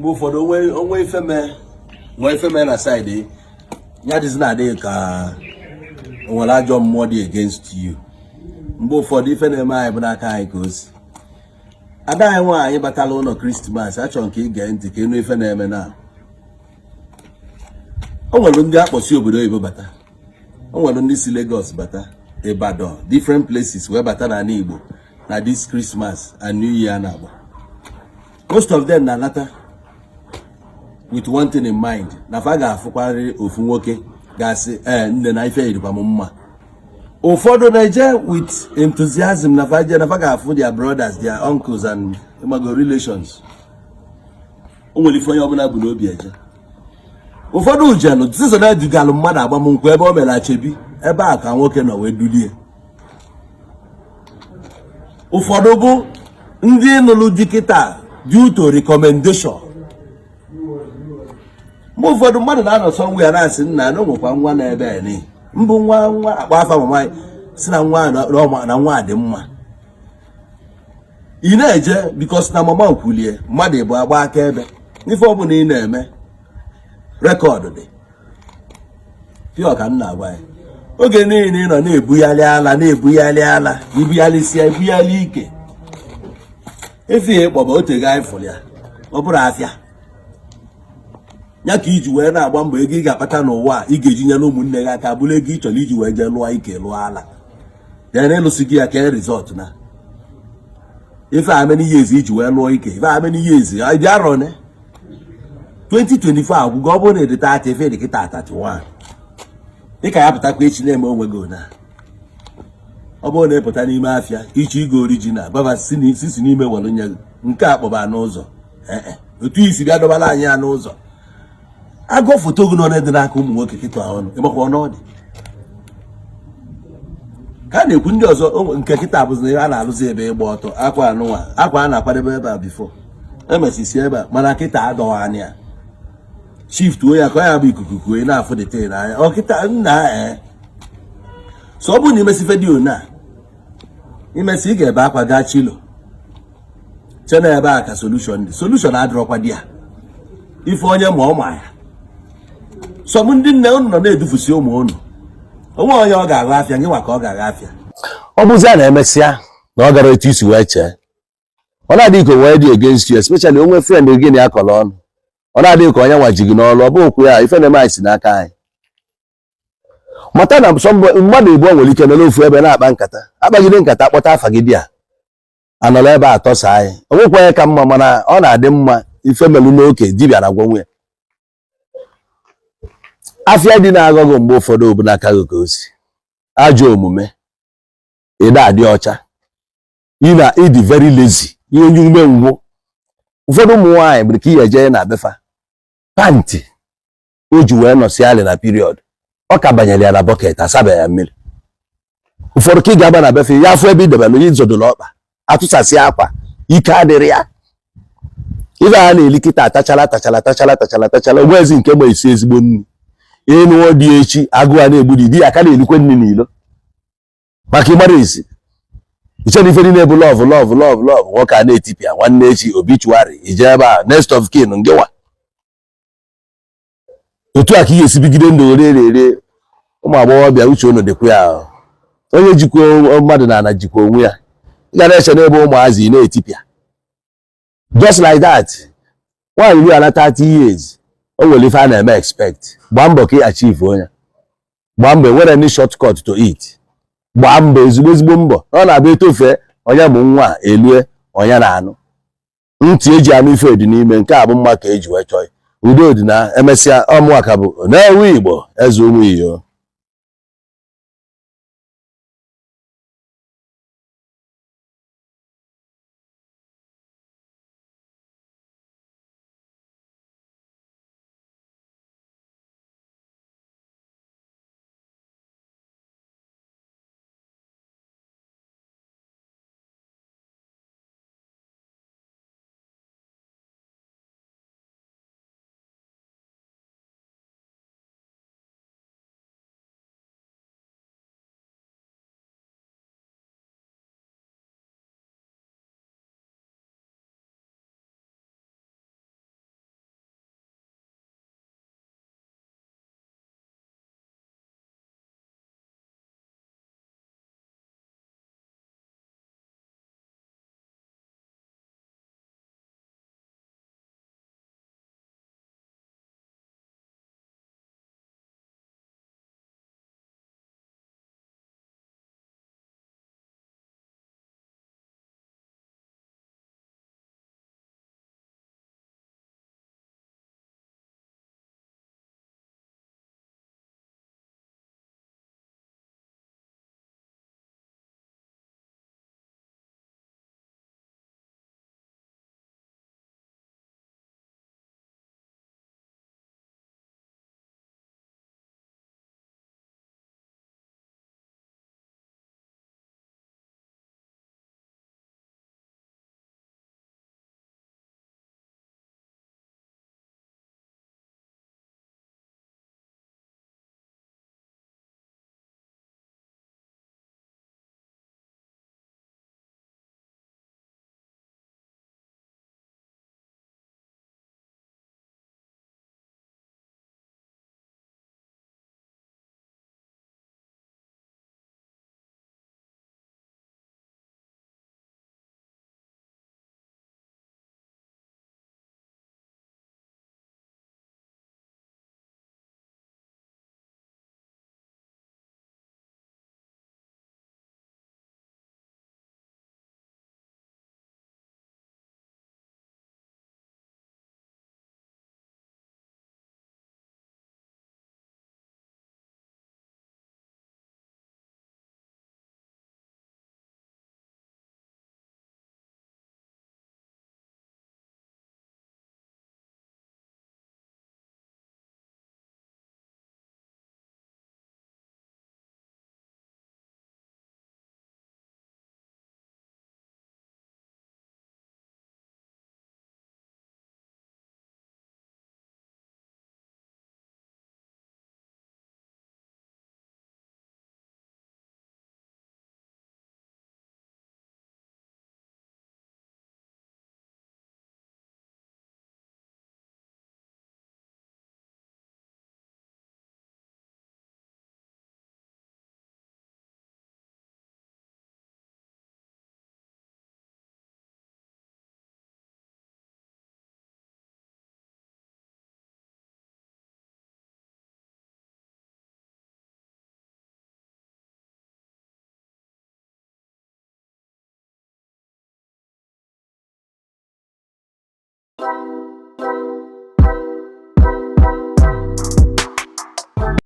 Mgbe ụfọdụ onwe ife mee, nwee ife mee na side ya dịzi na-adịghị ka o nwere ajọ mmụọ dị against you. Mgbe ụfọdụ ife na-eme anyị bụ n'aka anyị ka o si. Ada anyị nwaanyị batala ụlọ Christmas, achọrọ nke ige ntị ka ịnụ ife na-eme na o nwere ndị akpọsi obodo oyibo bata, o nwere ndị si Lagos bata, Ibadan, different places wee bata n'ala Igbo na this Christmas and New Year na-agba. Most of them na-anata with one thing in mind, na fa ga-afụkwarịrị ofu nwoke ga-asị, "Ee, nne, na ife yirikwa m mma." Ụfọdụ na-eje with enthusiasm na fa je na fa ga-afụ their brothers, their uncles and ịmago relations. O nwere ife onye ọbụla bụ n'obi eje. Ụfọdụ ujenụ siso na-edugalụ mmadụ agbamnkwụ ebe o mere achebi, ebe a ka nwoke nọ wee dulie. Ụfọdụ bụ ndị nụrụ di kịta due to recommendation. Mgbe ụfọdụ mmadụ na-anọ sọ ya na-asị, "Nna, na o nwekwa nwa n'ebe a ni mbụ nwa nwa akpa afa mama anyị si na nwa na nwa dị mma." Ị na-eje because na mama kwulie mmadụ ịbụ agba aka ebe ife ọbụla ị na-eme, record dị pịọ ka m na-agwa ya. Oge niile ị nọ na-ebugharị ala, na-ebugharị ala, ibugharịsịa, ibugharị ike efi ya ịkpọba otego anyị fụrụ ya. Ọ bụrụ afịa ya ka iji wee na-agba mbọ, ego ị ga-akpata n'ụwa a ị ga-eji nyere ụmụnne gị aka bụrụ ego ị chọrọ iji wee jee lụọ ike, lụọ ala ya na ịlụsị gị ya ka result na ife a, many years iji wee lụọ ike, ife a, many years dị arọ ne 2024 agwụgo. Ọ bụrụ na ịdị 30, ife dị kịta 31, dịka ya pụtakwa echi na-eme onwe gị ona. Ọ bụrụ na ịpụta n'ime afịa iche igo original baba si n'ime were nye gị nke a kpọba n'ụzọ. Ee, otu isi bịa dọbara anyị ya n'ụzọ, agụ foto gị nọ dị n'aka ụmụ nwoke kịta ọnụ ịgbakwa ọnụ ọ dị ka a na-ekwu ndị ọzọ nke kịta bụzi na ihe a na-alụzi ebe ịgba ọtọ akwa anụnwa akwa a na-akwadebe ebe a before emesisi ebe a, mana kịta adọwa anya shift ya ka ọ ya bụ ikuku kuo ị na-afụ dete n'anya ọ kịta nna. Ee, so ọ bụrụ na imesi video na imesi, ị ga-ebe akwa gaa chilo che na ebe a ka solution dị. Solution adịrọkwa di ya ife onye ma ọ ma ya sọm. Ndị nne unu nọ na-edufusi ụmụ unu, onwe onye ọ ga-agha afịa gị nwa ka ọ ga-agha afịa. Ọ bụzi a na-emesịa na ọ gara etu isi wee chee, ọ na-adịghị ka onwe dị against you, especially onwe friend gị na ya kọrọ ọnụ, ọ na-adịghị ka onye nwa ji gị n'ọrụ. Ọ bụ okwu ya ife na-eme anyị si n'aka anyị mata na mmadụ igbo nwere ike nọ n'ofu ebe na-akpa nkata, akpagide nkata, akpọta afa gị dị a anọrọ ebe a tọsa anyị. O nwekwa onye ka mma, mana ọ na-adị mma ife melu n'oke dibịa na agwọ nwunye afịa dị na-aghọ gị. Mgbe ụfọdụ bụ n'aka gị ka o si ajọ omume ịda adị ọcha, ị na ịdị very lazy, ihe onye umengwụ. Ụfọdụ ụmụ nwaanyị nwere ka ihe eje na befa pant o ji wee nọsị alị na period, ọ ka banyere ya na bucket, asabeghị ya mmiri. Ụfọdụ ka ị ga-aba na befe ya afụ ebe idebere onye izodolo ọkpa, atụsasị akwa, ike adịrị ya. Ife a na-eli kịta, atachala, atachala, atachala, atachala, atachala onwezi nke ma esi ezigbo nri. Ịnụọ dị echi, agụụ a na-egbu di ya ka na-elikwe nri n'ilo maka ịgbara esi iche na ife niile bụ love, love, love, love. Nwoke a na-etipịa nwanne echi obituary ije ebe a, next of kin ngịwa. Otu a ka ị ga-esi bigide ndụ ere ere. Ụmụ agbọghọbịa, uche unu dịkwa ya. Onye jikwa mmadụ na ana jikwa onwe ya. Ị ga na-eche n'ebe ụmụazị ị na-etipịa just like that. Nwaanyị ruo ala 30 years, o nwere ife a na-eme expect. Gbaa mbọ ka ị achieve onye. Gbaa mbọ, enwere any shortcut to it. Gbaa mbọ, ezigbo ezigbo mbọ. Ọ na-abịa etofee onye bụ nwa a, elue onye na-anụ ntị eji anụ ife dị n'ime nke a bụ mma ka eji wee chọọ ya. Udo dị na emesịa. Ọmụaka bụ na-ewe Igbo eze ụmụ iyo.